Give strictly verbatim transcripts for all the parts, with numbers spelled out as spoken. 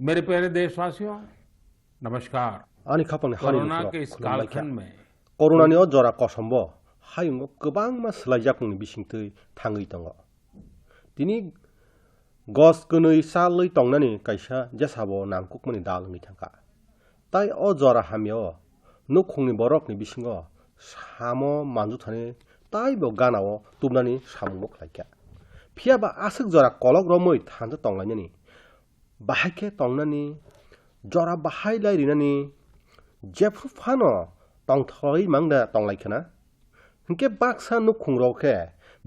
मेरे प्यारे देशवासियों, नमस्कार। Ani khapangni hani koronani rok khulumlaikha. Koronani o jora kosombo hayungo kwbangma swlaijakmungni bisingtwi thangwi tongo. Tini gos kwnwi chalwi tongnani kaisa jesabo nangkukmani dal wngwi thangkha. Tai o jora hamyao nukhungni borokni bisingo samo manjuthani taibo ganao tubnani samungbo khlaikha. Phiyaba aswk jora kolok romwi thansa tonglainani, bahai khe tongnani, jora bahai lai rinani, jephru phano tongthogwi mangda tonglaikha na? Hinkhe baksa nukhungrok khe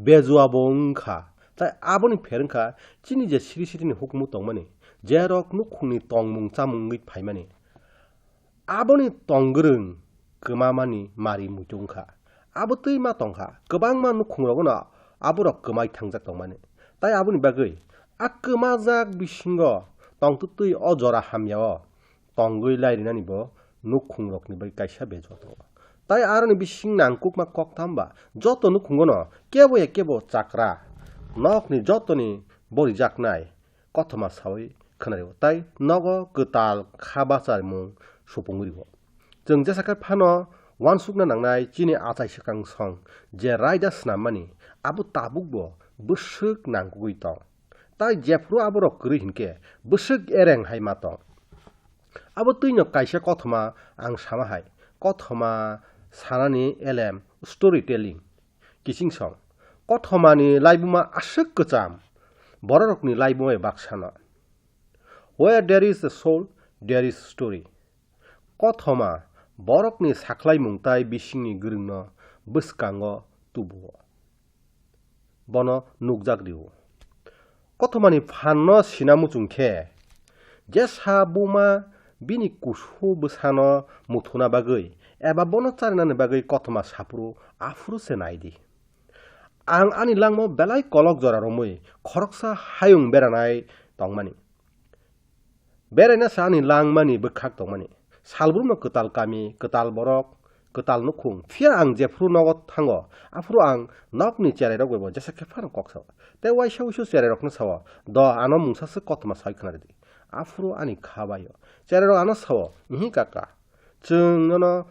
bejuabo wngkha, tai aboni pher wngkha chini je siri sirini hukumu tongmani, jerok nukhungni tongmung chamung wngwi phaimani. Aboni tongwrwng kwmamani mari muitu wngkha. Abo twi ma tongkha, kwbangma nukhungrokno aborok kwmai thangjak tongmani. Tai aboni bagwi a kwmajak bisingo tongtwtwi o jora hamyao tongwi lai rinani bo nukhungrokni bai kaisa bejua tongo. Tai aroni bising nangkukma koktham ba joto nukhungono kebo ya kebo chakra nokni jotoni borijaknai kothoma sawi khwnarwo, tai nogo kwtal kha bacharimung supungwi rwo. Chwng jesa khe phano uansukna nangnai chini achai swkang song je raida swnammani abo tabukbo bwswk nangkukwi tong. Tai jephru aborok kwrwi hinkhe bwswk ereng hai ma tong. Abo twino kaisa kothoma ang sama hai, kothoma sanani elem, story telling. Kiching song, kothomani laibuma aswk kwcham, bororokni laibuma bai baksano. Where there is a soul, there is story. Kothoma borokni saklaimung tai bisingni gwrwngno bwskango tubuo. Bono nukjak rio. Kothomani phanno sina muchung khe, jesa buma bini kusu bwsano muthuna bagwi eba bono charinani bagwi kothoma saphuru aphuru se nai di. Ang ani langmao belai kolok jora romwi khoroksa hayung beranai tongmani. Beraina sa ani langmani bwkhak tongmani. Salbrumno kwtal kami, kwtal borok, kwtal nukhung. Phiya ang jephru nogo thango, aphuru ang nokni cherairok bai bo jesa khe phano kok sao. Tei waisa wuisu cherairokno sao, "Do, ano mungsa swk kothoma sai khna rwdi." Aphuru ani kha baio. Cherairok ano sao, "Ihi kaka, chwng nono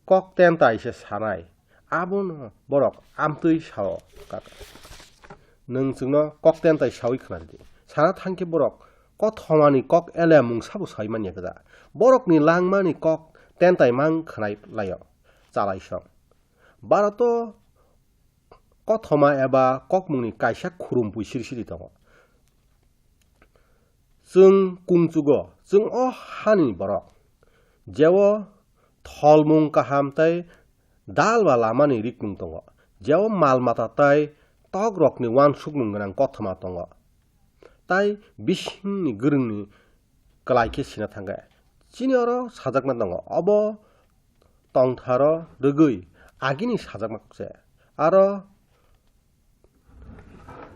kok tentai se sanai, abono borok amtwi sao, kaka. Nwng chwngno kok tentai sawi khna rwdi." Sana thangkhe borok kothomani kok ele mungsa bo sai manya gwja. Borokni langmani kok tentai mang khwnai laio, chalai song. Bharoto kothoma eba kokmungni kaisa khurumpui siri siri tongo. Chwng kungchugo, chwng o hani borok, jeo tholmung kaham tei dal ba lamani rikmung tongo, jeo mal mata tei tokrokni uansukmung gwnang kothoma tongo, tai bisingni gwrwngni kwlai khe sina thangkha. Chini oro sajakna tongo, obo tongtharo rwgwi agini sajakma se. Aro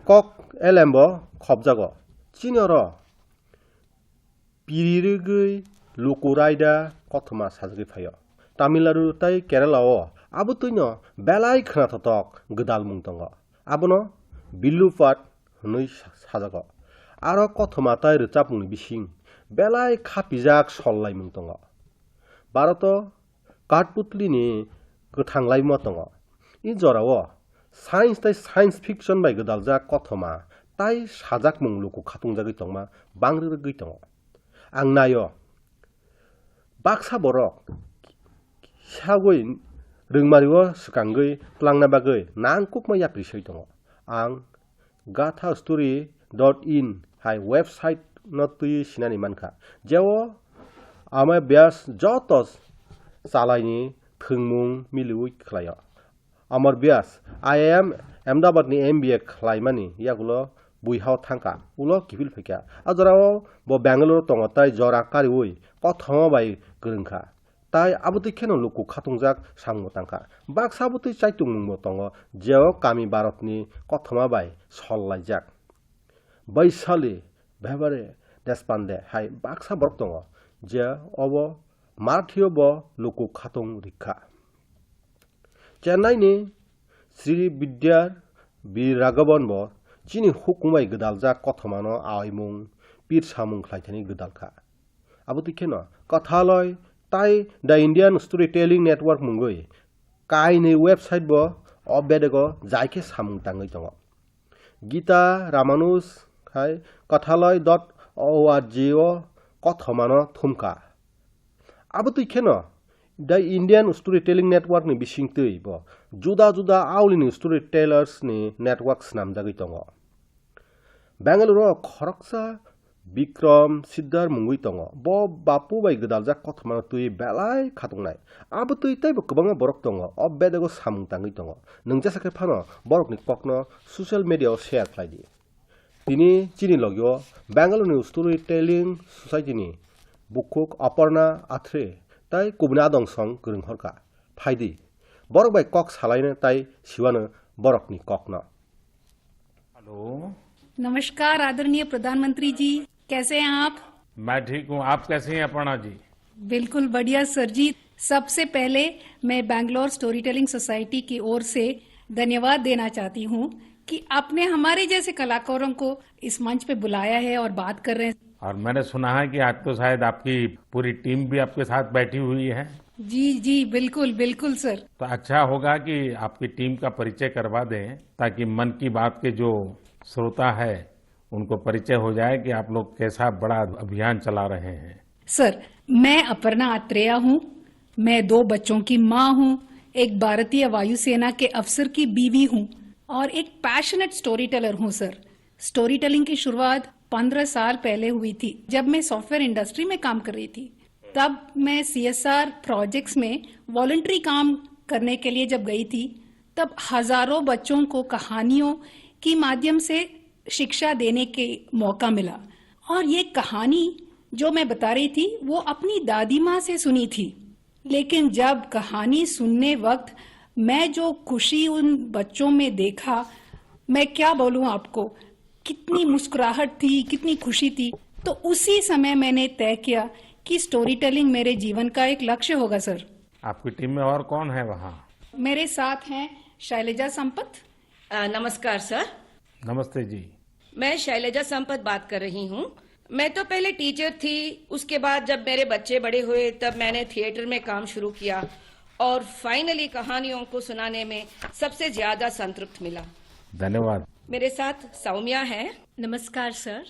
kok elembo khopjago. Chini oro piri rwgwi luku raida kothoma sajagwi phaio. Tamil Nadu tei Kerala o abo twino belai khwnathotok gwdalmung tongo. Abono Billu Pat hwnwi sa-, sajago. Aro kothoma tei rwchapmungni bising belai khapijak sol laimung tongo. Bharoto Kathputlini kwthang laima tongo. I jorao science tei science fiction bai gwdaljak kothoma tai sajakmung luku khatungjagwi tongma bangri rwgwi tongo. Ang naio, baksa borok sagwi rwngmario swkangwi twlangna bagwi nangkukma yapri soi tongo. Ang gatha story dot in hai website no twi sinani mankha, jeo Amar Vyas joto chalaini thwngmung miliwi khlaio. Amar Vyas I I M Ahmedabad ni M B A khlaimani yagulo buihao thangkha, ulo kiphil phaikha. A jorao bo Bangalore tongo tai jora kariwi kothoma bai kwrwngkha. Tai abotwi kheno luku khatungjak samungbo tangkha. Baksa abotwi chaitungmungbo tongo, jeo kami Bharatni kothoma bai sol laijak. Baisali Bhebare Deshpande hai baksa borok tongo, je obo Marathio bo luku khatung rikha. Chennai ni Sri Vidyar Bir Raghavan bo chini hukum bai gwdaljak kothomano aoimung, pir samung khlaithani gwdalkha. Abo twi kheno Kathaloi tai The Indian Storytelling Network mungwi kainwi website bo o bedego jai khe samung tangwi tongo. Gita Ramanus khai kathaloi dot org o kothomano thumkha. Abo twi kheno The Indian Storytelling Network ni bisingtwi bo juda juda aulini storytellers ni network snamjagwi tongo. Bangalore o khoroksa Bikram Siddhar mungwi tongo. Bo bapu bai gwdaljak kothomano twi belai khatungnai. Abo twi teibo kwbangma borok tongo. O bedego samung tangwi tongo. Nwng jesa khe phano borokni kokno social media o share khlai di. Tini chini logio Bangalore ni Storytelling Society ni bukhuk Aparna Atre tai kubuni adong song kwrwng horkha. Phaidi, borok bai kok salaino tai siwano borokni kokno. Hello. नमस्कार आदरणीय प्रधानमंत्री जी, कैसे हैं आप? मैं ठीक हूँ, आप कैसे हैं अपर्णा जी? बिल्कुल बढ़िया सर जी। सबसे पहले मैं बैंगलोर स्टोरी टेलिंग सोसाइटी की ओर से धन्यवाद देना चाहती हूँ कि आपने हमारे जैसे कलाकारों को इस मंच पे बुलाया है और बात कर रहे हैं। और मैंने सुना है कि आज तो शायद आपकी पूरी टीम भी आपके साथ बैठी हुई है। जी जी, बिल्कुल बिल्कुल सर। तो अच्छा होगा कि आपकी टीम का परिचय करवा दें, ताकि मन की बात के जो श्रोता है उनको परिचय हो जाए कि आप लोग कैसा बड़ा अभियान चला रहे हैं। सर, मैं अपर्णा आत्रेय हूँ। मैं दो बच्चों की माँ हूँ, एक भारतीय वायुसेना के अफसर की बीवी हूँ और एक पैशनेट स्टोरी टेलर हूँ सर। स्टोरी टेलिंग की शुरुआत पंद्रह साल पहले हुई थी, जब मैं सॉफ्टवेयर इंडस्ट्री में काम कर रही थी। तब मैं सीएसआर प्रोजेक्ट्स में वॉलंटरी काम करने के लिए जब गई थी, तब हजारों बच्चों को कहानियों के माध्यम से शिक्षा देने के मौका मिला। और ये कहानी जो मैं बता रही थी, वो अपनी दादी माँ से सुनी थी। लेकिन जब कहानी सुनने वक्त मैं जो खुशी उन बच्चों में देखा, मैं क्या बोलूं आपको, कितनी मुस्कुराहट थी, कितनी खुशी थी। तो उसी समय मैंने तय किया कि स्टोरी टेलिंग मेरे जीवन का एक लक्ष्य होगा सर। आपकी टीम में और कौन है वहाँ? मेरे साथ हैं शैलजा संपत। अ, नमस्कार सर। नमस्ते जी। मैं शैलजा संपत बात कर रही हूँ। मैं तो पहले टीचर थी, उसके बाद जब मेरे बच्चे बड़े हुए तब मैंने थिएटर में काम शुरू किया और फाइनली कहानियों को सुनाने में सबसे ज्यादा संतृप्त मिला। धन्यवाद। मेरे साथ सौम्या है। नमस्कार सर।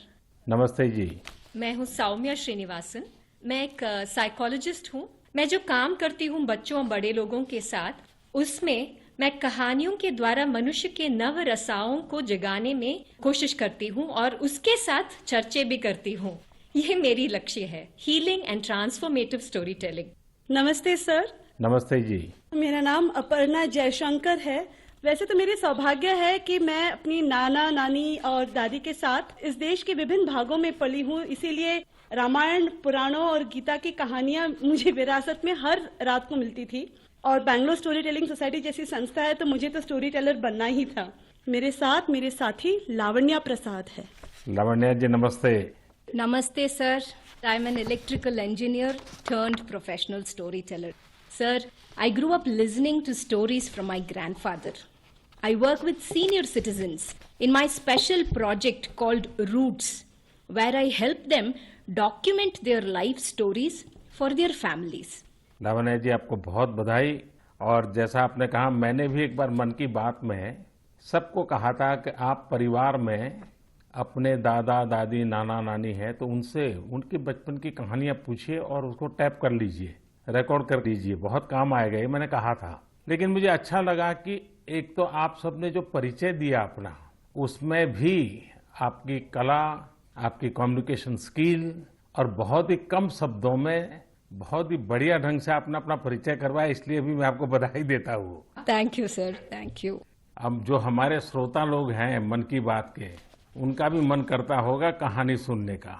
नमस्ते जी। मैं हूं सौम्या श्रीनिवासन। मैं एक साइकोलॉजिस्ट हूं। मैं जो काम करती हूं बच्चों और बड़े लोगों के साथ, उसमें मैं कहानियों के द्वारा मनुष्य के नव रसाओं को जगाने में कोशिश करती हूं और उसके साथ चर्चे भी करती हूं। ये मेरी लक्ष्य है, healing and transformative storytelling। नमस्ते सर। नमस्ते जी। मेरा नाम अपर्णा जयशंकर है। वैसे तो मेरे सौभाग्य है कि मैं अपनी नाना नानी और दादी के साथ इस देश के विभिन्न भागों में पली हूँ, इसीलिए रामायण, पुराणों और गीता की कहानियाँ मुझे विरासत में हर रात को मिलती थी। और बैंगलोर स्टोरी टेलिंग सोसाइटी जैसी संस्था है, तो मुझे तो स्टोरी टेलर बनना ही था। मेरे साथ मेरे साथी लावण्या प्रसाद है। लावण्या जी, नमस्ते। Namaste sir, I am an electrical engineer turned professional storyteller. Sir, I grew up listening to stories from my grandfather. I work with senior citizens in my special project called Roots, where I help them document their life stories for their families. Lavanya जी, आपको बहुत बधाई। और जैसा आपने कहा, मैंने भी एक बार मन की बात में सबको कहा था कि आप परिवार में अपने दादा दादी, नाना नानी है, तो उनसे उनके बचपन की कहानियां पूछिए और उसको टैप कर लीजिए, रिकॉर्ड कर लीजिए, बहुत काम आएगा, ये मैंने कहा था। लेकिन मुझे अच्छा लगा कि एक तो आप सबने जो परिचय दिया अपना, उसमें भी आपकी कला, आपकी कम्युनिकेशन स्किल और बहुत ही कम शब्दों में बहुत ही बढ़िया ढंग से आपने अपना परिचय करवाया, इसलिए भी मैं आपको बधाई देता हूँ। Thank you sir, thank you. अब जो हमारे श्रोता लोग हैं मन की बात के, उनका भी मन करता होगा कहानी सुनने का।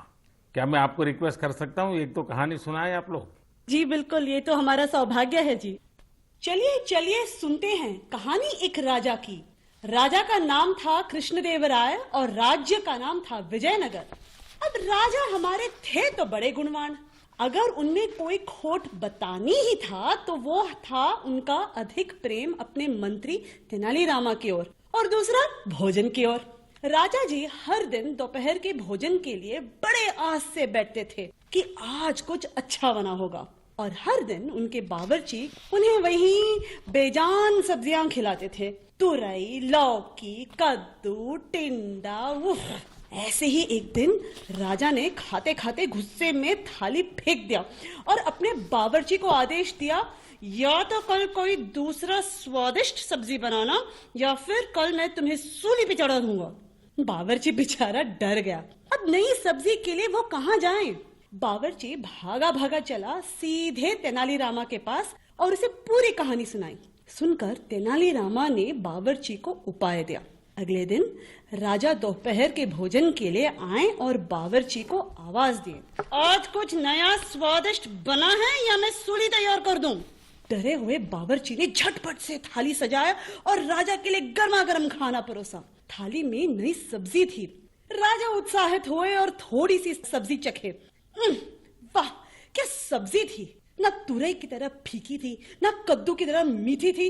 क्या मैं आपको रिक्वेस्ट कर सकता हूँ, एक दो कहानी सुनाएं आप लोग? जी बिल्कुल, ये तो हमारा सौभाग्य है जी। चलिए चलिए, सुनते हैं कहानी एक राजा की। राजा का नाम था कृष्णदेवराय और राज्य का नाम था विजयनगर। अब राजा हमारे थे तो बड़े गुणवान, अगर उनमें कोई खोट बतानी ही था तो वो था उनका अधिक प्रेम अपने मंत्री तेनाली रामा की ओर, और दूसरा भोजन की ओर। राजा जी हर दिन दोपहर के भोजन के लिए बड़े आस से बैठते थे। कि आज कुछ अच्छा बना होगा। और हर दिन उनके बावर्ची उन्हें वही बेजान सब्जियां खिलाते थे। तुरई, लौकी, कद्दू, टिंडा, उफ। ऐसे ही एक दिन राजा ने खाते खाते गुस्से में थाली फेंक दिया और अपने बावर्ची को आदेश दिया, या तो कल कोई दूसरा स्वादिष्ट सब्जी बनाना, या फिर कल मैं तुम्हें सूली पे चढ़ा दूंगा। बावर्ची बेचारा डर गया। अब नई सब्जी के लिए वो कहाँ जाए? बावर्ची भागा भागा चला सीधे तेनालीरामा के पास और उसे पूरी कहानी सुनाई। सुनकर तेनालीरामा ने बावर्ची को उपाय दिया। अगले दिन राजा दोपहर के भोजन के लिए आए और बावर्ची को आवाज दिए, आज कुछ नया स्वादिष्ट बना है या मैं सूली तैयार कर दूं? डरे हुए बावर्ची ने झटपट से थाली सजाया और राजा के लिए गर्मा गर्म खाना परोसा। थाली में नई सब्जी थी। राजा उत्साहित हुए और थोड़ी सी सब्जी चखे। उम्म, वाह, क्या सब्जी थी! ना तुरई की तरह फीकी थी, ना कद्दू की तरह मीठी थी।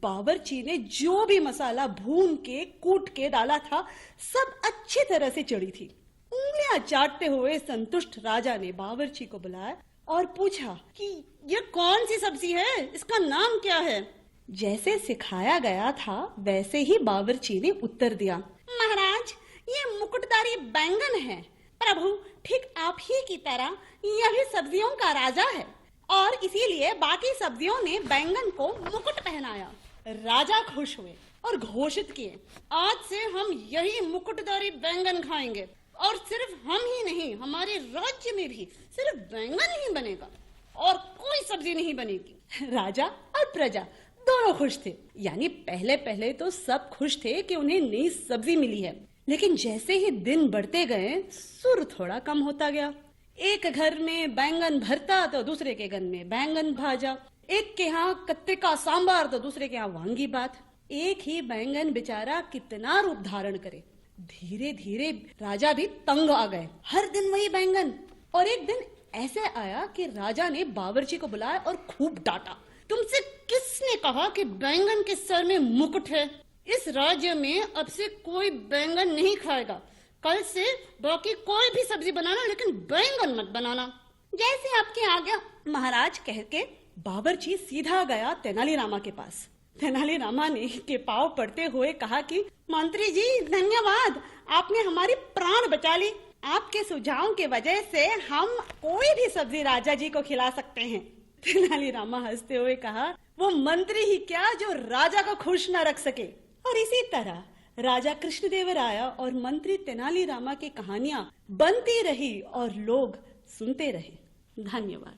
बावर्ची ने जो भी मसाला भून के, कूट के डाला था, सब अच्छी तरह से चढ़ी थी। उंगलियां चाटते हुए संतुष्ट राजा ने बावर्ची को बुलाया और पूछा कि ये कौन सी सब्जी है, इसका नाम क्या है? जैसे सिखाया गया था, वैसे ही बावर्ची ने उत्तर दिया, महाराज, ये मुकुटधारी बैंगन है। प्रभु, ठीक आप ही की तरह यह भी सब्जियों का राजा है और इसीलिए बाकी सब्जियों ने बैंगन को मुकुट पहनाया। राजा खुश हुए और घोषित किए, आज से हम यही मुकुटधारी बैंगन खाएंगे। और सिर्फ हम ही नहीं, हमारे राज्य में भी सिर्फ बैंगन ही बनेगा और कोई सब्जी नहीं बनेगी। राजा और प्रजा दोनों खुश थे। यानी पहले पहले तो सब खुश थे कि उन्हें नई सब्जी मिली है, लेकिन जैसे ही दिन बढ़ते गए, सुर थोड़ा कम होता गया। एक घर में बैंगन भरता तो दूसरे के घर में बैंगन भाजा, एक के यहाँ कत्ते का सांबार तो दूसरे के यहाँ वांगी बात। एक ही बैंगन बेचारा कितना रूप धारण करे। धीरे धीरे राजा भी तंग आ गए। हर दिन वही बैंगन। और एक दिन ऐसे आया कि राजा ने बावर्ची को बुलाया और खूब डांटा, तुमसे किसने कहा कि बैंगन के सर में मुकुट है? इस राज्य में अब से कोई बैंगन नहीं खाएगा। कल से बाकी कोई भी सब्जी बनाना, लेकिन बैंगन मत बनाना। जैसे आपकी आज्ञा महाराज, कह के बावर्ची सीधा गया तेनालीरामा के पास। तेनालीरामा ने के पाँव पड़ते हुए कहा कि मंत्री जी, धन्यवाद, आपने हमारी प्राण बचा ली। आपके सुझाव के वजह से हम कोई भी सब्जी राजा जी को खिला सकते हैं। तेनालीरामा हंसते हुए कहा, वो मंत्री ही क्या जो राजा को खुश न रख सके। और इसी तरह राजा कृष्णदेवराय और मंत्री तेनालीरामा की कहानियां बनती रही और लोग सुनते रहे। धन्यवाद।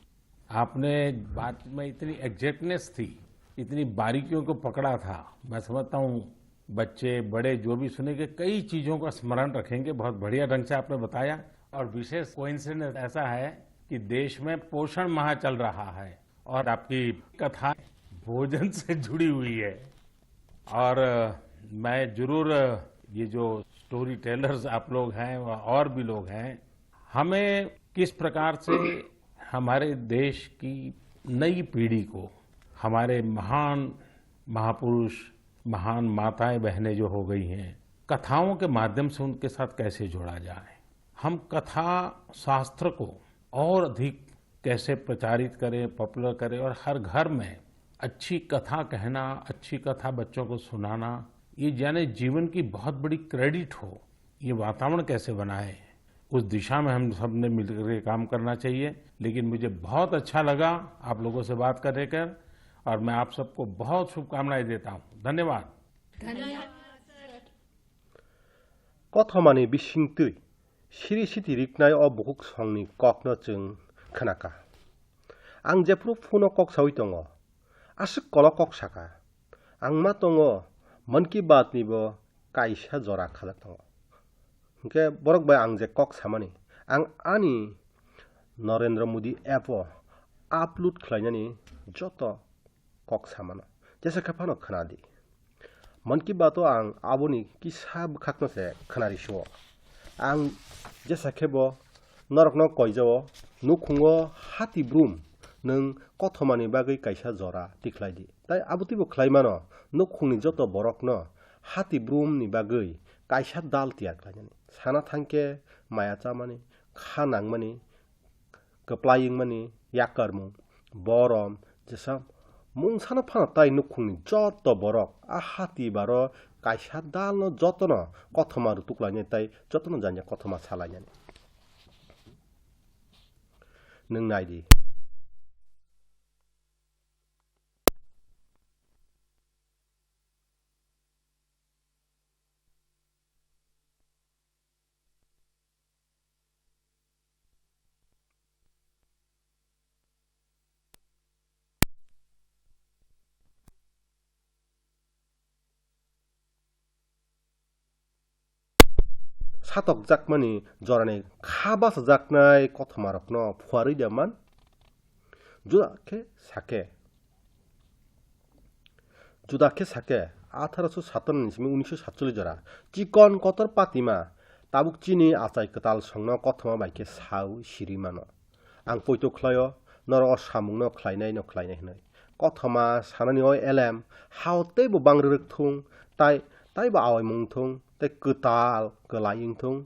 आपने बात में इतनी एग्जैक्टनेस थी, इतनी बारीकियों को पकड़ा था। मैं समझता हूँ बच्चे बड़े जो भी सुनेंगे, कई चीजों का स्मरण रखेंगे। बहुत बढ़िया ढंग से आपने बताया। और विशेष कोइंसिडेंस ऐसा है कि देश में पोषण माह चल रहा है और आपकी कथा भोजन से जुड़ी हुई है। और मैं जरूर, ये जो स्टोरी टेलर्स आप लोग हैं और भी लोग हैं, हमें किस प्रकार से हमारे देश की नई पीढ़ी को हमारे महान महापुरुष, महान माताएं बहनें जो हो गई हैं, कथाओं के माध्यम से उनके साथ कैसे जोड़ा जाए। हम कथा शास्त्र को और अधिक कैसे प्रचारित करें, पॉपुलर करें और हर घर में अच्छी कथा कहना, अच्छी कथा बच्चों को सुनाना, ये जाने जीवन की बहुत बड़ी क्रेडिट हो। ये वातावरण कैसे बनाए, उस दिशा में हम सब ने मिलकर के काम करना चाहिए। लेकिन मुझे बहुत अच्छा लगा आप लोगों से बात करने कर, और मैं आप सबको बहुत शुभकामनाएं देता हूँ। धन्यवाद। Kothomani bisingtwi siri siti riknai o bukhuk songni kokno chwng khnaka. Ang jephuru phuno kok saui tongo, aswk kolo kok saka. Ang ma tongo, Mann Ki Baat ni bo kaisa jora khalak tongo. Hwnkhe borok bai ang je kok samani, ang ani Narendra Modi app o upload khlainani joto kok samano. Jesa khe phano khna di. Mann Ki Baat o ang aboni kisa bwkhakno se khna ri suo. Ang jesa khe bo norokno koijao, nukhungo hati brum nwng kothomani bagwi kaisa jora tikhlai di. Tai abo twibo khlai mano, nukhungni joto borokno hati brumni bagwi kaisa dal tiyar khlainani. Sana thangkhe maya chamani, kha nangmani, kwplai wngmani yakarmung, borom, jesa mungsano phano tai nukhungni joto borok a hati baro kaisa dalno jotono kothoma rutuk lainai tai jotono janya kothoma salainani. Nwng nai di. Satokjakmani jorani kha bachajaknai kothomarokno phuarwi da man? Juda khe sake. Juda khe sake, atharo sho satanno ni simi unisho satchollish jora, chikon kotor patima, tabuk chini achai kwtal songno kothoma bai khe sao siri mano. Ang poito khlaio, norok o samungno khlainai no khlainai hwnwi. Kothoma sanani o elem, hao teibo bang rwrwk thung, tai, taibo awaimung thung, tei kwtal kwlai wng thung.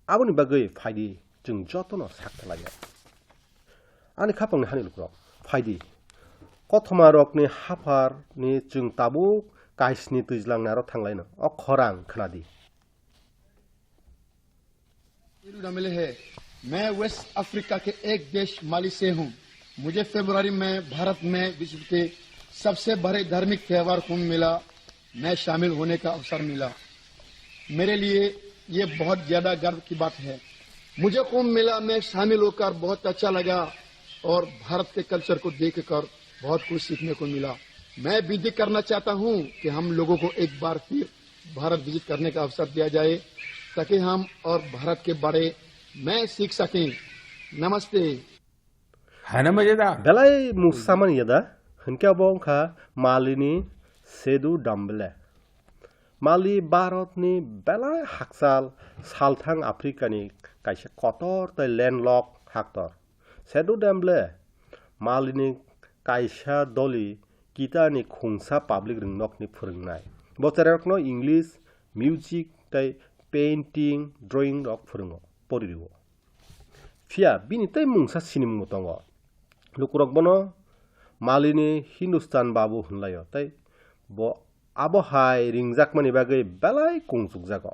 Aboni bagwi phaidi chwng jotono sak khlaio. Ani khapangni hani lukurok, phaidi. Kothomarokni hapharni chwng tabuk kaisni twijlangni aro thanglaino. O khorang khnadi. Iru Damle hai. मैं waste Africa के एक देश माली से हूँ। मुझे फरवरी में भारत में विश्व के सबसे बड़े धार्मिक त्योहार कुंभ मेला में शामिल होने का अवसर मिला। मेरे लिए ये बहुत ज्यादा गर्व की बात है। मुझे कुंभ मेला में शामिल होकर बहुत अच्छा लगा और भारत के कल्चर को देखकर बहुत कुछ सीखने को मिला। मैं विनती करना चाहता हूँ कि हम लोगों को एक बार फिर भारत विजिट करने का अवसर दिया जाए, ताकि हम और भारत के बारे में सीख सकें। नमस्ते। Hana maja da. Belai mungsa mani ya da, hwnkhe abo wngkha Malini Sedu Dambele. Mali Bharatni belai hakchal salthang Africani kaisa kotor tei landlocked haktor. Sedu Dambele Malini kaisa doli kitani khungsa public rwngnokni phwrwngnai. Bo cherairokno English, music tei painting, drawing rok phwrwngo, poririo. Phiya bini tei mungsa sinimungbo tongo. Lukurok bono Malini Hindustan Babu hwnlaio, tei bo abo hai ringjakmani bagwi belai kungsukjago.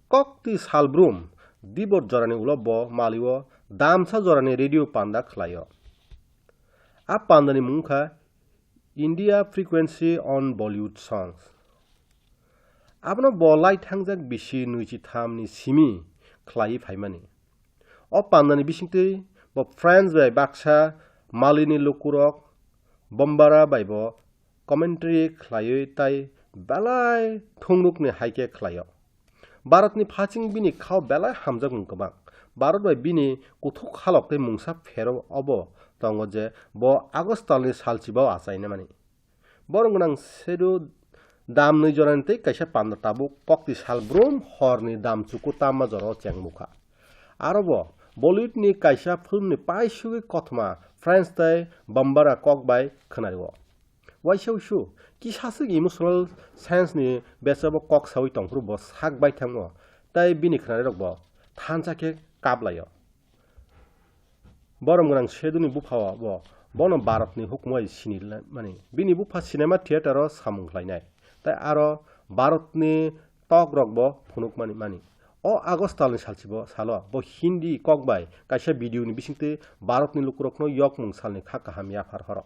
Kokti salbrum dibor jorani ulo bo Malio damsa jorani radio panda khlaio. A pandani mung wngkha India Frequency on Bollywood Songs. Abono bo lai thangjak bisi nwichi tham ni simi khlaiwi phaimani. O pandani bisingtwi bo French bai baksa Malini lukurok Bombara bai bo commentary khlaiwi tai belai thungnukni hai khe khlaio. Bharatni phaching bini khao belai hamjakmung kwbang. Bharat bai bini kuthuk halok tei mungsa phero obo tongo je bo August talni salchibo achainamani. Borok gwnang sedu damnwi jorani tei kaisa panda tabuk kokti salbrum horni dam chuku tamma jorao chengmukha. Aro bo Bollywoodni kaisa filmni paisugwi kothoma French tei Bambara kok bai khwnario. Waisa uisu kisaswk emotional scenesni bechabo kok saui tongphuru bo sak baithango tei bini khwnarirokbo thansa khe kaplaio. Borom gwnang Seduni buphao bo bono Bharatni hukumu bai sini mani. Bini bupha cinema theater-o samung khlainai tei aro Bharatni tokrokbo phunukmani mani. O August talni salchibo salo bo Hindi kok bai kaisa video-ni bisingtwi Bharatni lukurokno yokmung salni kha kaham yaphar horo.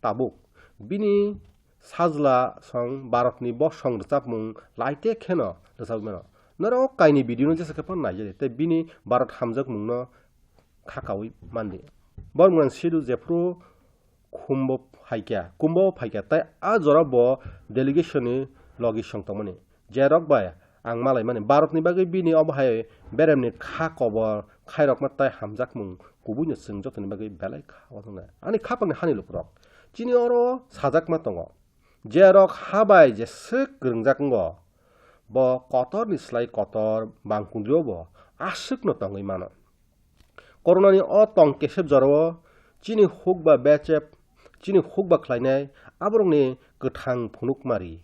Tabuk bini sajla song Bharatni bosong rwchapmung laitek kheno rwchapwi mano. Norok o kaini video no jesa khe phano naijadi tei bini Bharat hamjakmungno khakaui mandi. Bormwng Sidhu jephru khumbo phaikya, kumbo phaikya tei a jora bo delegation ni logi song tongmani. Jerok bai ang malaimani Bharatni bagwi bini obo hai beremni kha kobor khairokma tei hamjakmung kubuino chwng jotoni bagwi belai kha uansuknai. Ani khapangni hani lukurok, chini oro sajakma tongo, jerok ha bai jeswk kwrwngjak wngo, bo kotorni slai kotor bangkundrio bo aswkno tongwi mano. Coronani o tong kesep jorao chini hukba bechep, chini hukba khlainai aborokni kwthang phunukmari.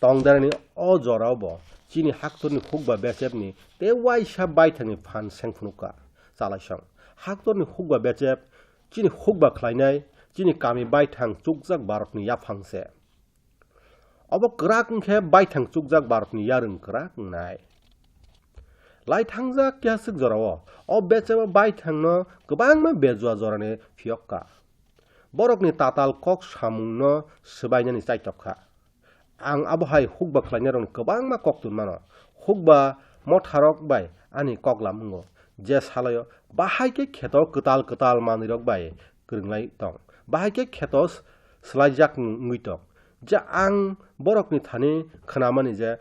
Tongdarani o jorao bo chini haktorni hukba bechepni tei waisa baithangni phan seng phunukha. Chalaisong. Haktorni hukba bechep, chini hukba khlainai, chini kami baithang chukjak Bharatni yaphang se. Obo kwrak wngkhe baithang chukjak Bharatni yarwng kwrak wngnai. Lai thangjak keha swk jorao, o bechebo baithangno kwbangma bejua jorani phiyokka. Borokni tatal kok samungno swbainani chaitokha. Ang abo hai hukba khlainairokno kwbangma kok tun mano. Hukba motharok bai ani kok lam wngo. Je salaio bahai khe kheto kwtal kwtal manwirok bai kwrwnglai tong. Bahai khe kheto s-, swlaijak wngwi tong. Je ang borokni thani khnamani je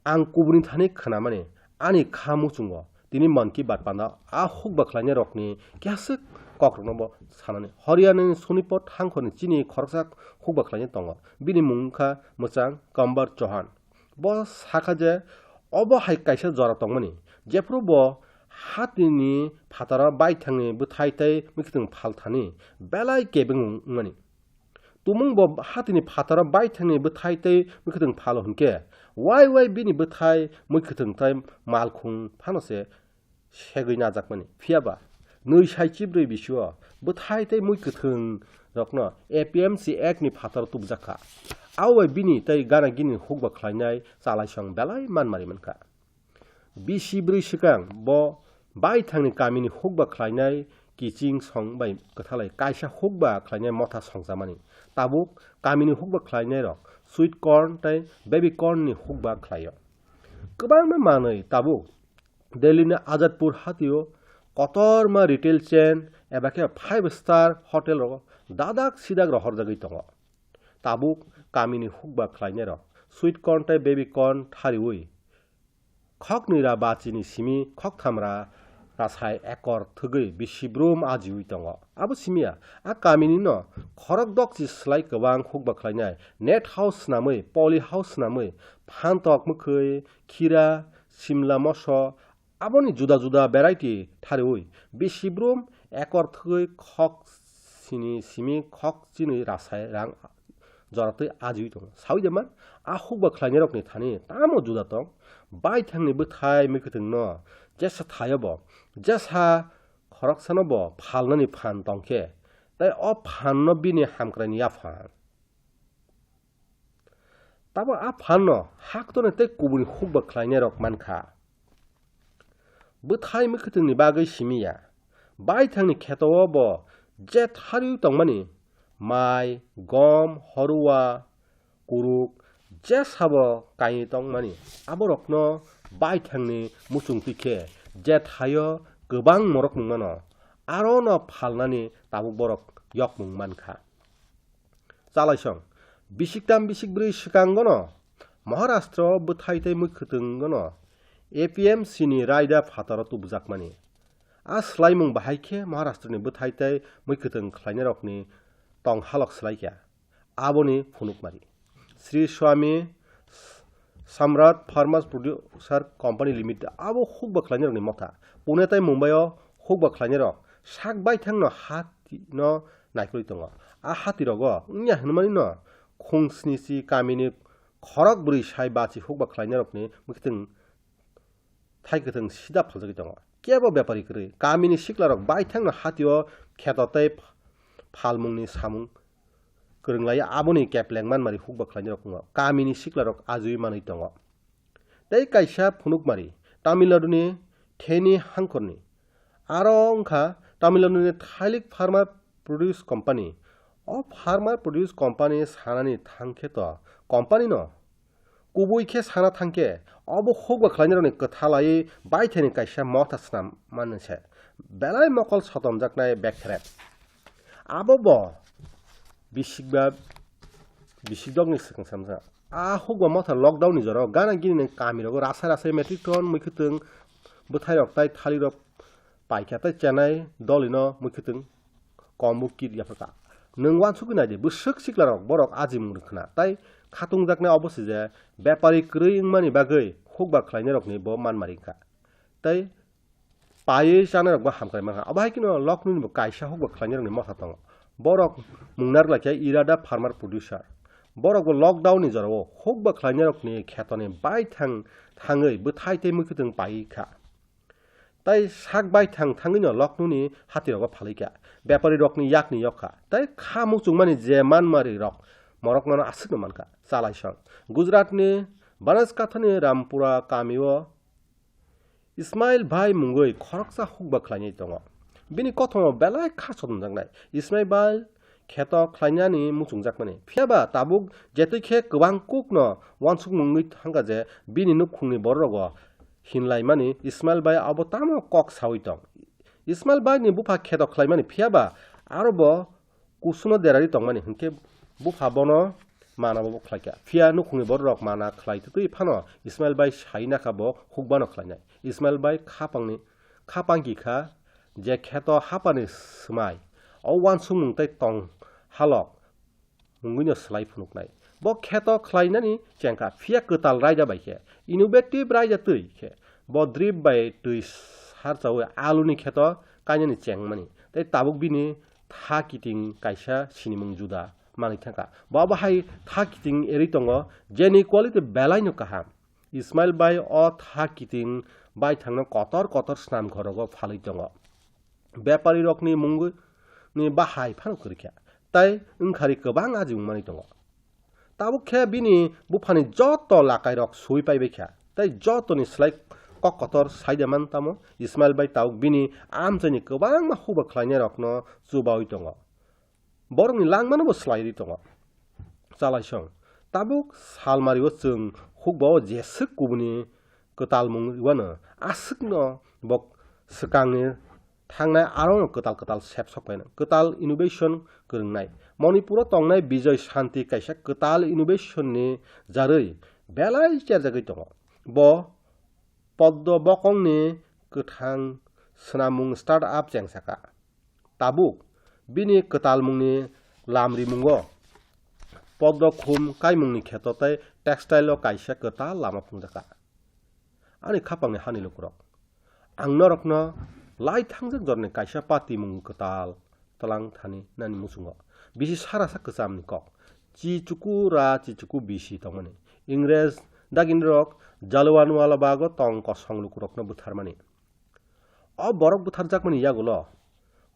ang kubuni thani khnamani ani kha muchungo. Tini Mann Ki Baat panda a hukba khlainairokni keha swk kokrokno bo sanani. Haryana ni Sonipat hangkhorni chini khoroksa hukba khlainai tongo. Bini mung wngkha mwchang Kambar Chauhan. Bo sakha je obo hai kaisa jora tongmani, jephuru bo hatini phataro baithangni bwthai tei mwkhwtwng phalthani belai kebeng wngmani. Tumung bo hatini phataro baithangni bwthai tei mwkhwtwng phalo hinkhe, wai wai bini bwthai mwkhwtwng tei malkhung phano se segwi najakmani. Phiyaba nwi sai chibrwi bisio bwthai tei mui kwthwng rokno A P M C Act ni phataro tubujak kha. Abo bai bini tei gana gini hukba khlainai chalaisong belai manmari mankha. Bisi brwi swkang bo baithangni kamini hukba khlainai kiching song bai kwthalai kaisa hukba khlainai motha songchamani. Tabuk kamini hukba khlainairok sweet corn tei baby corn ni hukba khlaio. Kwbangma manwi tabuk Delhi ni Azadpur hatio kotorma retail chain eba khe five star hotel rogo dadak sidak rohorjagwi tongo. Tabuk kamini hukba khlainairok sweet corn tei baby corn thariwi khoknwi ra bachini simi khoktham ra rasai ekor thwgwi bisi brum ajiwi tongo. Abo simiya a kamini no khorok dokchi slai kwbang hukba khlainai net house swnamwi, poly house swnamwi, phantok mwkhwi, khira, simla moso, aboni juda juda variety thariwi bisi brum ekor thwgwi khok sini simi khok chini rasai rang joratwi ajiwi tongo. Sawi de man, a hukba khlainairokni thani tamo juda tong? Baithangni bwthai mwkhwtwngno jesa thaio bo, jesa khoroksano bo phalnani phan tongkhe, tei o phanno bini hamkraini yaphang. Tamo a phanno haktorni tei kubuni hukba khlainairok mankha. Bwthai mwkhwtwngni bagwi simiya. Baithangni kheto-o bo je thariwi tongmani, mai, gom, horua, kuruk, je sabo kainwi tongmani, aborokno baithangni muchungtwi khe je thaio kwbang morok nungmano, arono phalnani tabuk borok yokmung mankha. Chalaisong, bisiktam bisikbrwi swkangono Maharashtra o bwthai tei mwkhwtwng gono A P M C ni raida phataro tubujakmani. A swlaimung bahai khe Maharashtra ni bwthai tei mwkhwtwng khlainairokni tong halok swlaikha. Aboni phunukmari. Sri Swami Samrat Farmers Producer Company Limited abo hukba khlainairokni motha. Pune tei Mumbai o hukba khlainairok sak baithangno hati no naikolwi tongo. A hatirogo wngya hwnmani no khung sni si kamini khorok bwrwi sai bachi hukba khlainairokni mwkhwtwng thai kwthwng sida phaljagwi tongo. Kebo bepari kwrwi kamini siklarok baithangno hatio kheto tei phalmungni samung kwrwng lai aboni kepleng manmari hukba khlainairok wngo. Kamini siklarok ajiwi manwi tongo. Tei kaisa phunukmari Tamil Nadu ni Theni hangkhorni. Aro wngkha Tamil Nadu ni Thailik Farmer Produce Company. O Farmer Produce Company sanani thangkhe to company no kubui khe sana thangkhe obo hukba khlainairokni kwthalai baithani kaisa motha snam mani se. Belai mokol sotomjaknai bek therep. Abo bo bisikba bisikdokni swkang samsa. A hukba motha lockdown ni jora gana gini ni kami rogo rasa rasa metric ton mwkhwtwng bwthai rok tai thali rok paikha tai chenai dolino mwkhwtwng kombo kit yapharkha. Nwng wansugwi naidi bwswk siklarok borok ajimung rwkhwna tai khatungjaknai obo se je bepari kwrwi wngmani bagwi hukba khlainairokni bo manmari wngkha. Tai paiwi chanai rokbo hamkrai mankha. Abo hai kheno loknwini bo kaisa hukba khlainairokni motha tongo. Borok mungnar laikha Irada Farmer Producer. Borokbo lockdown ni jorao hukba khlainairokni khetoni baithang thangwi bwthai tei mwkhwtwng paiwi kha. Tai sak baithang thangwino Lucknow ni hatirogo phalwi kha. Bepari rokni yakni yok kha. Tai kha muchungmani je manmari rok morok nono aswkno mankha. Chalaisong. Gujarat ni Banaskantha ni Rampura kamio Ismail bai mungwi khoroksa hukba khlainai tongo. Bini kothomo belai kha sotonjaknai. Ismail bai kheto khlainani muchungjakmani. Phiyaba tabuk jetwi khe kwbang kukno uansuk mungwi thangkha je bini nukhungni bororogo hinlaimani Ismail bai abo tamo kok saui tong. Ismail bai ni bupha kheto khlaimani phiyaba aro bo kusuno derari tongmani hinkhe bupha bono mana bo khlaikha. Phiya nukhungni bororok mana khlai twtwi phano Ismail bai sai nakha bo hukbano khlainai. Ismail bai khapangni, khapang kikha je kheto hapani swmai o uansukmung tei tong halok mungwino slai phunuknai. Bo kheto khlainani chengkha, phiya kwtal raida bai khe, innovative raida twi khe, bo drip bai twi sarchaui aluni kheto kainani chengmani. Tei tabuk bini tha kiting kaisa sinimung juda manwi thangkha. Bo abo hai tha kiting erwi tongo, jeni quality belaino kaham. Ismail bai o tha kiting baithangno kotor kotor snam ghorogo phalwi tongo. Bepari rokni mungni bahai phano kwrwikha, tai wngkhari kwbang ajimung manwi tongo. Tabuk khe bini buphani joto lakairok sui paibaikha, tai jotoni slai kok kotor saida man tamo Ismail bai tabuk bini amchaini kwbangma hukba khlainairokno chubaui tongo. Borokni langmano bo swlaiwi tongo. Chalaisong, tabuk salmario chwng hukbao jeswk kubuni kwtalmung rwano, aswkno bo swkangni thangnai arono kwtal kwtal sep sok paino, kwtal innovation kwrwngnai. Manipuro tongnai Bijoy Shanti kaisa kwtal innovation ni jarwi belai cherjagwi tongo. Bo Poddo bokongni kwthang swnamung start up chengsakha. Tabuk bini kwtalmungni lam rimungo Poddo khum kaimungni kheto tei textile o kaisa kwtal lama phungjakha. Ani khapangni hani lukurok, ang norokno lai thangjak jorni kaisa patimung kwtal twlang thani nani muchungo. Bisi sarasa kwchamni kok. Chichuku ra chichuku bisi tongmani. Ingres daginrok Jallianwala Bago tong kosong lukurokno butharmani. O borok butharjakmani yagulo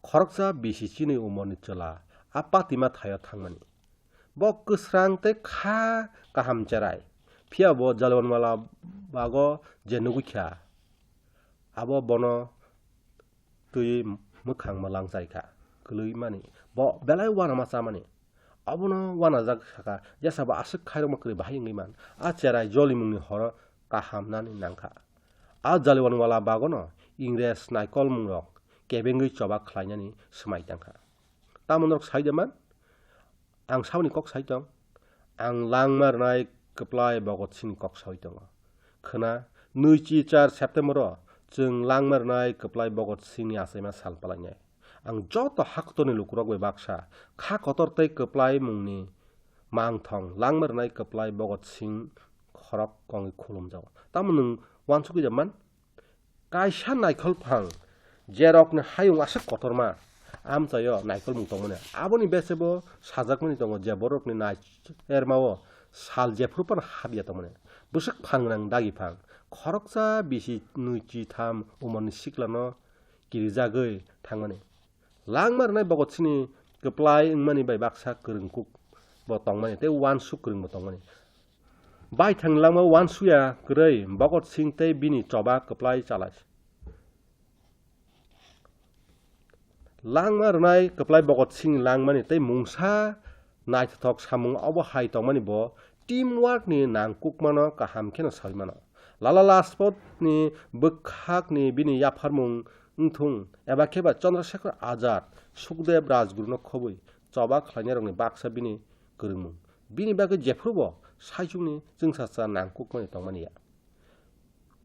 khoroksa bisi chini umorni chwla a patima thaio thangmani. Bo kwsrang tei kha kaham cherai. Phiya bo Jallianwala Bago je nugwi kha, abo bono twi mwkhang mwlang chai kha, kwlwi mani. Bo belai uanama chamani. Abono uanajak sakha, jesa bo aswk khairokma kwrwi bahai wngwi man. A cherai jolimungni horo kaham nani nangkha. A Jallianwala Bagono Ingres naikolmungrok kebengwi choba khlainani swmai tangkha. Tamo norok sai de man? Ang saboni kok sai tong. Ang langma rwnai kwplai Bhagat Singhni kok saui tongo. Khwna, nui chi char September o chwng langma rwnai kwplai Bhagat Singhni achaima sal palainai. Ang joto haktorni lukurok bai baksa kha kotor tei kwplai mungni mangthong langma rwnai kwplai Bhagat Singh khorok kongwi khulumjago. Tamo nwng uansukwi da man? Kaisa naikhol phang, jerokni hayung aswk kotorma, amchaio naikhol mung tongmani. Aboni bese bo sajakmani tongo je borokni naichermao sal jephuru phano hapya tongmani. Bwswk phangrang dagi phang, khoroksa bisi nui chi tham umorni siklano kirijagwi thangmani. Langma rwnai Bhagat Singhni kwplai wngmani bai baksa kwrwngkuk bo tongmani tei uansuk kwrwng bo tongmani. Baithang langma uansuya kwrwi Bhagat Singh tei bini choba kwplai chalai. Langma rwnai kwplai Bhagat Singh langmani tei mungsa naithothok samung obo hai tongmani bo teamwork ni nangkukmano kaham kheno saui mano. Lala Lajpat ni bwkhak ni bini yapharmung wngthung eba khe ba Chandrasekhar Azad, Sukhdev Rajguru no khobwi choba khlainai rokni baksa bini kwrwngmung. Bini bagwi jephuru bo saichung ni chwngsacha nangkukmani tongmani ya.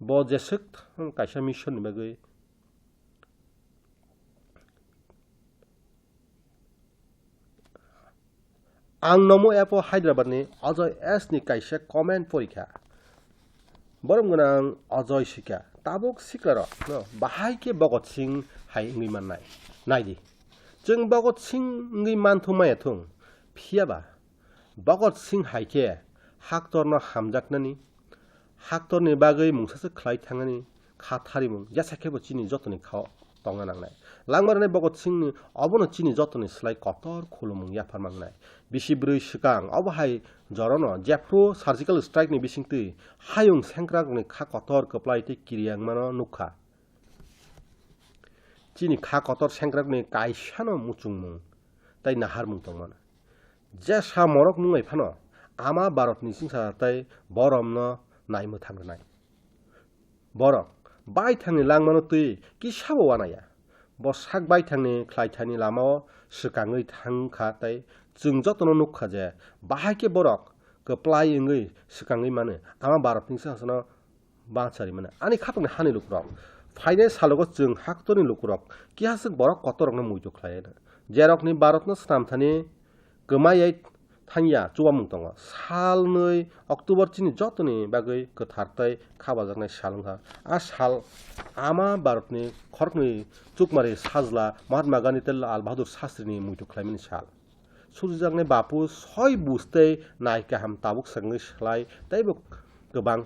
Bo jeswk thang kaisa mission ni bagwi. Ang Namo app o Hyderabad ni Ajoy S ni kaisa comment porikha. Borom gwnang Ajoy sikha, tabuk siklarok no bahai khe Bhagat Singh hai wngwi mannai. Naidi, chwng Bhagat Singh wngwi manthung maya thung, phiyaba Bhagat Singh hai khe haktorno hamjaknani, haktorni bagwi mungsa se khlai thangani, kha tharimung jesa khe bo chini jotoni khao tongna nangnai. Langma rwnai Bhagat Singhni obono chini jotoni slai kotor khulumung yaphar mangnai. Bisi bwrwi swkang obo hai jorono jephru surgical strike ni bisingtwi hayung sengkrakrokni kha kotor kwplai tei kiriyangmano nukha. Chini kha kotor sengkrakrokni kaisano muchungmung tei naharmung tongmano. Jesa morok nunglai phano ama Bharatni chwngsa tei boromno naimwthang rwnai. Borok baithangni langmano twi kisabo uanaya. Bo sak baithangni khlaithani lamao swkangwi thang kha tei chwng jotono nuk kha je bahai khe borok kwplai wngwi swkangwi mano ama Bharatni chwngsano bachari mano. Ani khatungni hani lukurok phainai salogo chwng haktorni lukurok kihaswk borok kotorrokno muitu khlai ano. Jerokni Bharatno swnamthani kwmaiwi thangya chubamung tongo. Sal nwi October chini jotoni bagwi kwthar tei khabajaknai sal wngkha. A sal ama Bharatni khoroknwi chukmari sajla Mahatma Gandhi tei Lal Bahadur Shastrini muitu khlaimani sal. Surijaknai bapu soi bus tei nai kaham tabuk swkangwi slai teibo kwbang.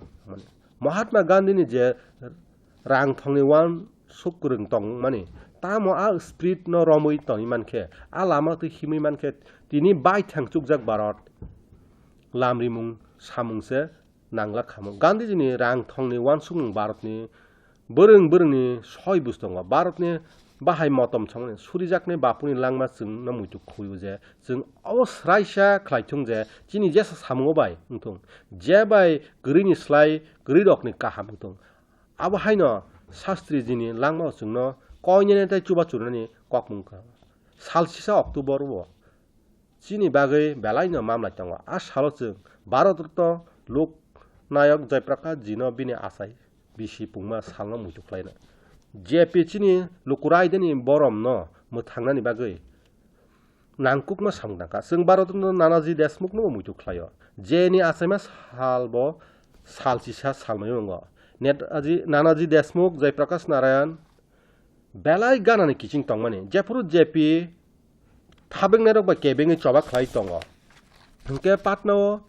Mahatma Gandhini je rang thongni uansuk kwrwng tongmani, tamo a spirit no romwi tongwi mankhe, a lama twi himwi mankhe, tini baithang chukjak Bharat lamrimung samung se nanglak khamu. Gandhijini rang thongni uansukmung Bharatni bwrwng bwrwngni soi bus tongo. Bharatni bahai motom songni surijaknai bapuni langma chwngno muitu khuio je chwng obo swraisa khlaithung je chini jesa samungo bai wngthung, je bai kwrwini slai kwrwirokni kaham wngthung. Abo haino Shastrijini langmao chwngno koinani tei chubachu rwnani kokmung kha. Sal sisa October o chini bagwi belaino mamlai tongo. A salo chwng Bharat Ratna Lok Nayok Jai Prakash jino bini achai bisi pungma salno muitu khlaina. J P chini luku raidani boromno mwthangnani bagwi nangkukma samung nangkha. Chwng Bharat Ratna Nanaji Deshmukhno bo muitu khlaio. Jeni achaima sal bo sal chisa salmani wngo. Netaji, Nanaji Deshmukh, Jai Prakash Narayan, belai ganani kiching tongmani. Jephuru J P thabengnairok bai kebengwi choba khlai tongo. Hwnkhe Patnao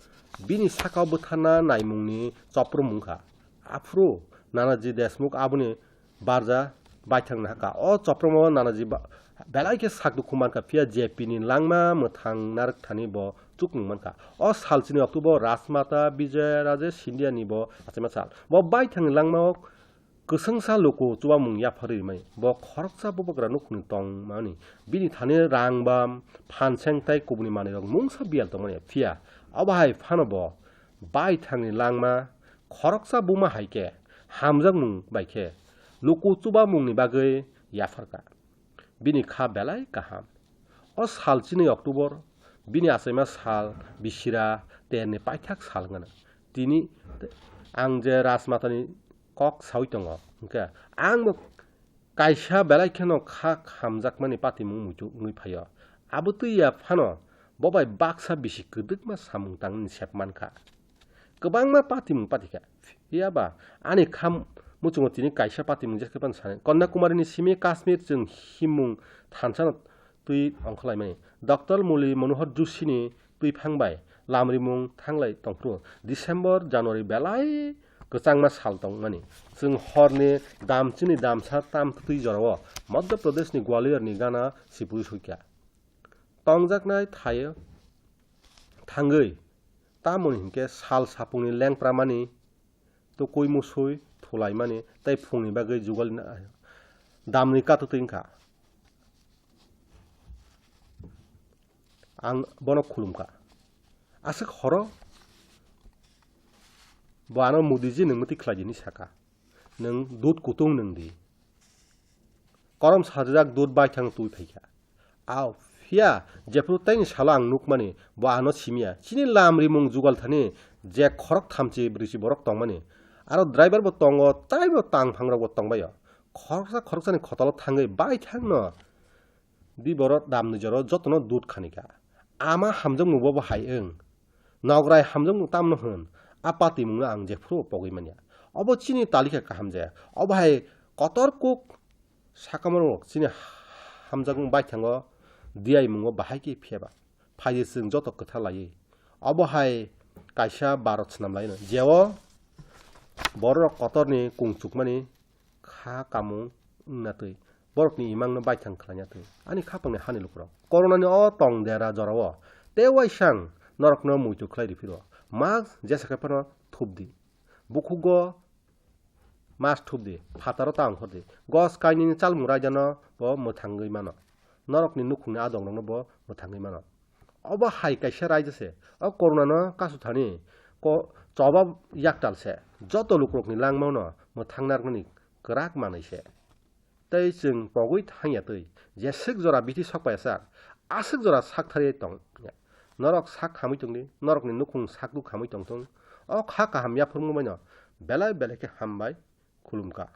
bini sakao bwtharna naimungni choprom wngkha. Aphuru Nanaji Deshmukh aboni barja baithang nahaka. O chopromo Nanaji ba-, belai khe sak dukhu mankha, phiya J P ni langma mwthang narwkthani bo chukmung mankha. O salchini October Rajmata Vijaya Raje Scindia ni bo achaima sal. Bo baithangni langmao kwchwngsa luku chubamung yapharwi rwmani. Bo khoroksa bubagra nukhungni tongmani. Bini thani rang bam, phanseng tei kubuni manwirok mungsa biyal tongmani. Phiya obo hai phano bo baithangni langma khoroksa buma hai khe hamjakmung bai khe luku chubamungni bagwi yapharkha. Bini kha belai kaham. O sal chini October, bini achaima sal bisira terni paithak sal wngkha. Tini ang je Rajmatani kok saui tongo, hwnkhe ang bo kaisa belai kheno kha hamjakmani patimung muitu wngwi phaio. Abo twi ya phano bo bai baksa bisi kwdwkma samung tangni sep mankha. Kwbangma patimung patikha. Phiya ba ani kha muchungo tini kaisa patimung jesa khe phano sanai. Kanyakumarini simi Kashmir chwng himung thansano twi ongkhorlaimani. Doctor Murli Manohar Joshini twiphang bai lamrimung thanglai tongphuru December, January belai kwchangma sal tongmani. Chwng horni damchini damsa tamtwi jorao Madhya Pradeshni Gwaliorni gana sipuri suikha. Tongjaknai thaio thangwi, tamoni hinkhe sal sapungni lengpramani, tukui musui thulaimani tei phungni bagwi jugal damni katutwi wngkha. Ang bono khulumkha. Aswk horo bo ano Modiji nwng mwtwi khlai di hinwi saka. Nwng dud kutung nwng di. Korom sajak dud baithang twi phaikha. Ao, phiya, jephru taini salo ang nukmani, bo ano simiya. Chini lamrimung jugal thani je khorok thamchi brwichi borok tongmani. Aro driver bo tongo, taibo tangphangrok bo tongbaio. Khoroksa khoroksani khotolo thangwi baithangno di borok damni joro jotono dud khanikha. Ama hamjakmung bobo hai wng. Nograi hamjakmung tamno hwn, a patimungno ang jephru pogwi manya. Obo chini talikha kaham je. Obo hai kotor kuk sakamorok chini hamjakmung baithango diaimungo bahai khe phiyaba. Phaidi chwng joto kwtha laiwi. Obo hai kaisa barot swnam laino. Jeo bororok kotorni kung chukmani ha kamung wngna twi, borokni imangno baithang khlaina twi. Ani khapangni hani lukurok, Coronani o tong dera jorao tei waisang norokno muitu khlai rw phiro. Mask jesa khe phano thupdi. Bukhugo mask thupdi, phataro ta ongkhordi. Gos kainwini chalmung raidano bo mwthangwi mano. Norokni nukhungni adongrokno bo mwthangwi mano. Obo hai kaisa raida se. O Coronano kasu thani ko-, choba yaktal se. Joto lukurokni langmano mwthang narwknani kwrak manwi se. Tei chwng pogwi thangya twi, jeswk jora bithi sok paisa, aswk jora sak thariwi tong ya. Norok sak khamwi tongdi, norokni nukhung sakdu khamwi tongthung. O kha kaham yaphurmung baino belai belai khe hambai khulumkha.